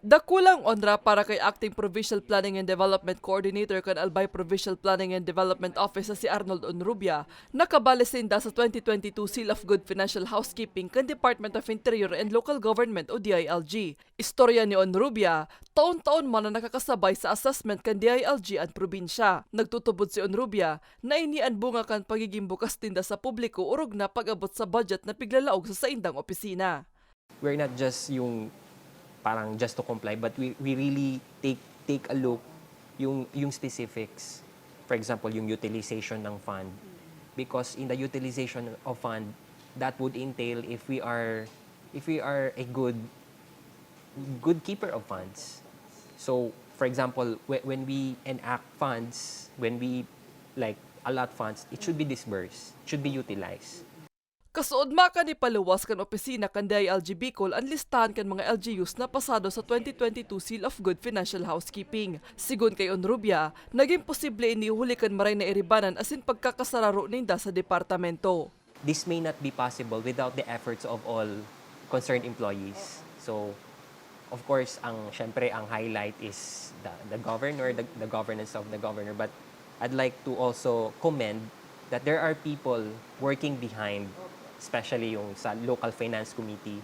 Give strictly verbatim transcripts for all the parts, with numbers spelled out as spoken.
Dakulang onra para kay Acting Provincial Planning and Development Coordinator kan Albay Provincial Planning and Development Office na si Arnold Onrubia, na kabali sinda sa twenty twenty-two Seal of Good Financial Housekeeping kan Department of Interior and Local Government o D I L G. Istorya ni Onrubia, taon-taon man na nakakasabay sa assessment kan D I L G an probinsya. Nagtutubod si Onrubia na ini an bunga kan pagiging bukas ninda sa publiko orog na pag-abot sa budget na piglalaog sa saindang opisina. We're not just yung parang just to comply, but we, we really take take a look yung yung specifics. For example, yung utilization ng fund. Because in the utilization of fund, that would entail if we are if we are a good good keeper of funds. So, for example, whe- when we enact funds, when we like allot funds, it should be disbursed, should be utilized. Kasuodma kan ipaluwas kan opisina kan D I L G Bicol an listahan kan mga L G Us na pasado sa twenty twenty-two Seal of Good Financial Housekeeping. Sigon kay Onrubia, naging posible ini huli kan maray na iribanan asin pagkakasararo ninda sa departamento. This may not be possible without the efforts of all concerned employees. So, of course, ang syempre ang highlight is the, the governor, the, the governance of the governor. But I'd like to also commend that there are people working behind, especially yung sa local finance committee.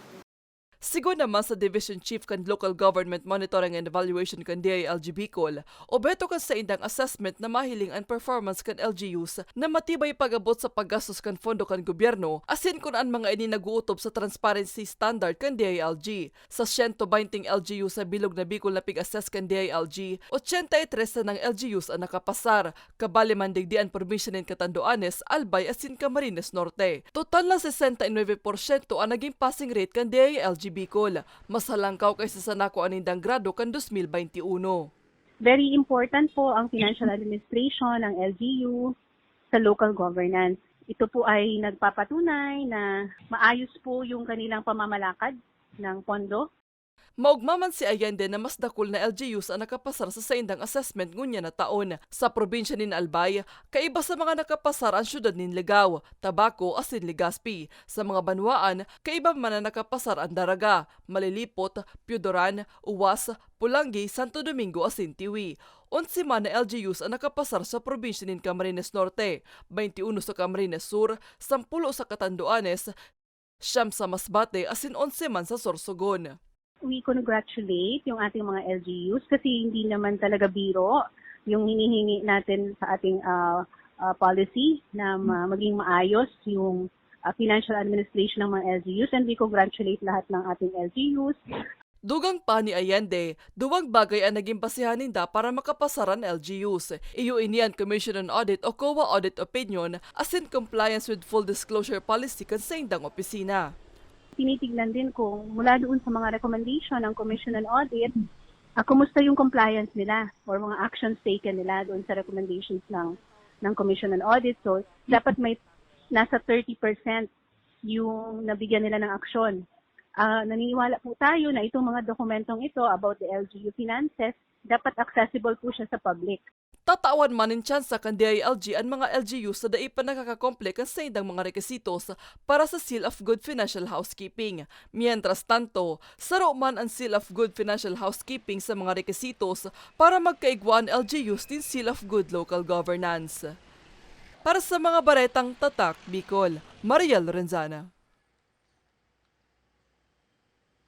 Sigon naman sa Division Chief kan Local Government Monitoring and Evaluation kan D I L G Bicol, obheto kan saindang assessment na mahiling an performance kan L G Us na matibay pag-abot sa paggastos kan pondo kan gobyerno asin kun an mga ini nag-uutob sa transparency standard kan D I L G. Sa siyento baynte L G Us sa bilog na Bicol na pig-assess kan D I L G, ochenta y tres sanang L G Us an nakapasar. Kabali man digdi an probinsya nin Catanduanes, Albay asin Camarines Norte. Total na sesenta y nuebe porsyento an naging passing rate kan D I L G Bicol. Mas halangkaw kaysa sa nakua nindang grado kan dos mil baynte uno. Very important po ang financial administration ng L G U sa local governance. Ito po ay nagpapatunay na maayos po yung kanilang pamamalakad ng pondo. Maogma man si Allende na mas dakul na L G Us an nakapasar sa saindang assessment ngunyan na taon. Sa probinsya nin Albay, kaiba sa mga nakapasar an siyudad nin Ligao, Tabaco asin Legazpi. Sa mga banwaan, kaiba man na nakapasar an Daraga, Malilipot, Piodoran, Uwas, Polangui, Santo Domingo asin Tiwi. Onse man na L G Us an nakapasar sa probinsya nin Camarines Norte, baynte uno sa Camarines Sur, sampulo sa Catanduanes, siyam sa Masbate asin onse man sa Sorsogon. We congratulate yung ating mga L G Us kasi hindi naman talaga biro yung hinihingi natin sa ating ah, ah, policy na ma- maging maayos yung ah, financial administration ng mga L G Us, and we congratulate lahat ng ating L G Us. Dugang pa ni Allende, duwang bagay an naging basehan ninda para makapasar an L G Us. Iyo ini an Commission on Audit o COA audit opinion asin compliance with full disclosure policy kan saindang opisina. Tinitignan din kung mula doon sa mga recommendation ng Commission on Audit, ah, kumusta yung compliance nila or mga actions taken nila doon sa recommendations ng ng Commission on Audit. So, dapat may nasa thirty percent yung nabigyan nila ng aksyon. Ah, naniniwala po tayo na itong mga dokumentong ito about the L G U finances, dapat accessible po siya sa public. Tatawan man nin tsansa kan D I L G an mga L G Us na dai pa nakakakomple kan saindang mga rekisitos para sa Seal of Good Financial Housekeeping. Mientras tanto, saro man an Seal of Good Financial Housekeeping sa mga rekisitos para magkaigwa an L G Us nin Seal of Good Local Governance. Para sa mga baretang Tatak Bicol, Mariel Lorenzana.